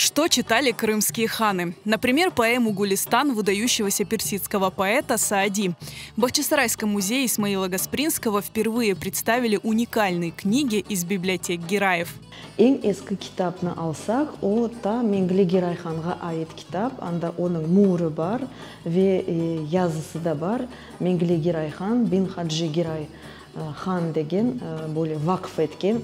Что читали крымские ханы? Например, поэму «Гулистан» выдающегося персидского поэта Саади. В Бахчисарайском музее Исмаила Гаспринского впервые представили уникальные книги из библиотек Гераев. Eñ eski kitapnı alsaq, o ta Mengli Geray hanğa ait kitap, anda onıñ müürü bar ve yazısı da bar, Mengli Geray han bin Hacı Geray han degen, böyle vaqf etken,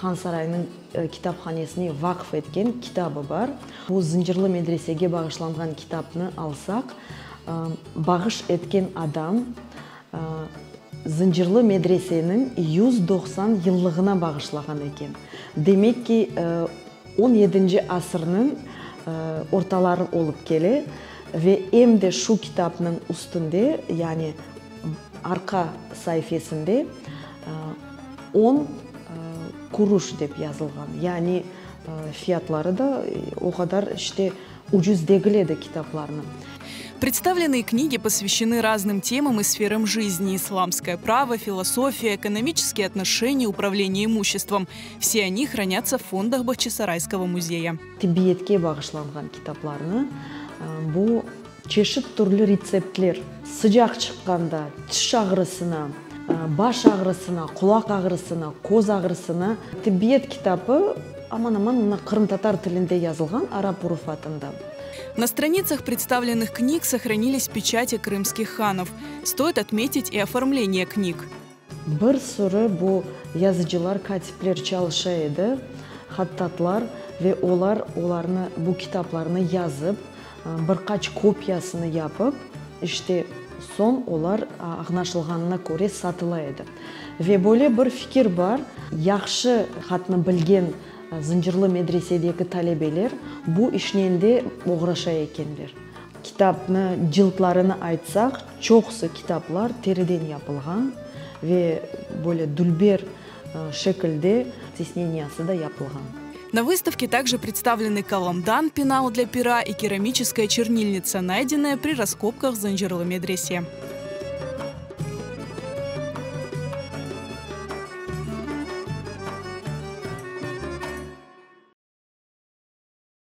Han sarayınıñ kitaphanesine vaqf etken kitabı bar. Bu Zıncırlı medresege bağışlanğan kitapnı alsaq, bağış etken adam Zıncırlı medreseniñ 190 yıllığına bağışlağan eken. Demek ki, on yedinci asırnıñ ortaları olıp kele ve em de şu kitapnıñ üstünde, yani arqa saifesinde on kuruş dep yazılğan. Yani fiyatları da o qadar işte ucuz degil edi kitaplarnıñ. Представленные книги посвящены разным темам и сферам жизни: исламское право, философия, экономические отношения, управление имуществом. Все они хранятся в фондах Бахчисарайского музея. Tibbiyetke bağışlanğan kitaplarnı, bu çeşit türlü retseptler, sıcaq çıqqanda, tiş ağrısına, baş ağrısına, qulaq ağrısına, köz ağrısına. Tibbiyet kitabı aman-aman mına qırımtatar tilinde yazılğan, arap urufatında. На страницах представленных книг сохранились печати крымских ханов. Стоит отметить и оформление книг. Bir sürü bu yazıcılar, kâtipler çalışa edi, hattatlar, ve olar olarnı, bu kitaplarnı yazıp, bir qaç kopiyasını yapıp, işte, soñ olar añlaşılğanına köre satıla edi. Ve böyle bir fikir bar, yahşı hatnı bilgen Zıncırlı medresedeki talebeler bu işnen de oğraşa ekenler. Kitapnı cıltlarını aytsaq, çoqusı kitaplar teriden yapılğan ve böyle dülber şekilde tisneniyası da yapılğan. На выставке также представлены каламдан, пенал для пера и керамическая чернильница, найденная при раскопках в Зынджирлы медресе.